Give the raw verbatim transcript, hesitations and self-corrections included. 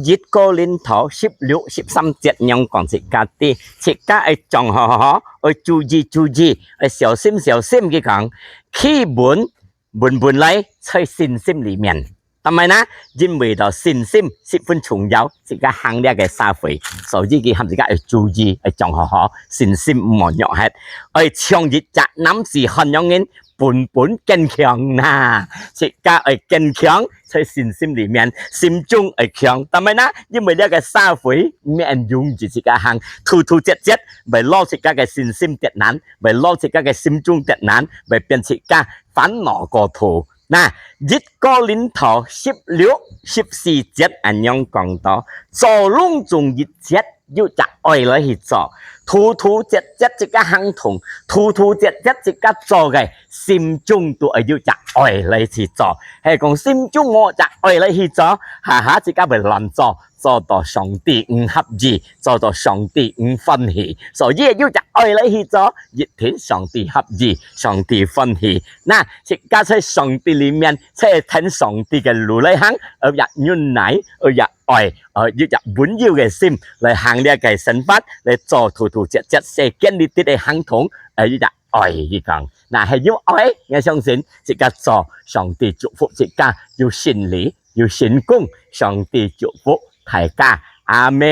一哥林多十六、十三節仰講自家知，自家愛掌好好，愛注意注意，愛小心小心。佢講，企穩穩穩來在信心裡面。但係呢，因為到信心十分重要，自家行這个社會，所以佢喊自家愛注意，愛掌好好，信心毋好弱忒，愛像一隻男子漢樣人，本本堅強呐。自家愛堅強，在信心裡面，心中愛強。但係呢，因為這个社會毋係恁容易自家行，突突折折，會落自家个信心跌難，會落自家个心中跌難，會變自家煩惱過頭。那，一哥林多十六、十四節恁樣講到，做攏總一切，有隻愛來去做，突突折折自家行動，突突折折自家做个，心中都愛有隻愛來去做。係講心中無隻愛來去做，哈哈，自家會亂做，做到上帝毋合意，做到上帝毋歡喜。所以有隻愛來去做，一定上帝合意，上帝歡喜。那，自家在上帝裡面，在跈上帝个路來行，愛有忍耐，愛有愛，愛有溫柔个心來行這个生活，來做突突折折世間裡底个行動，愛有愛。佢講，那係有愛，𠊎相信自家做，上帝祝福自家有勝利，有成功。上帝祝福大家，阿們。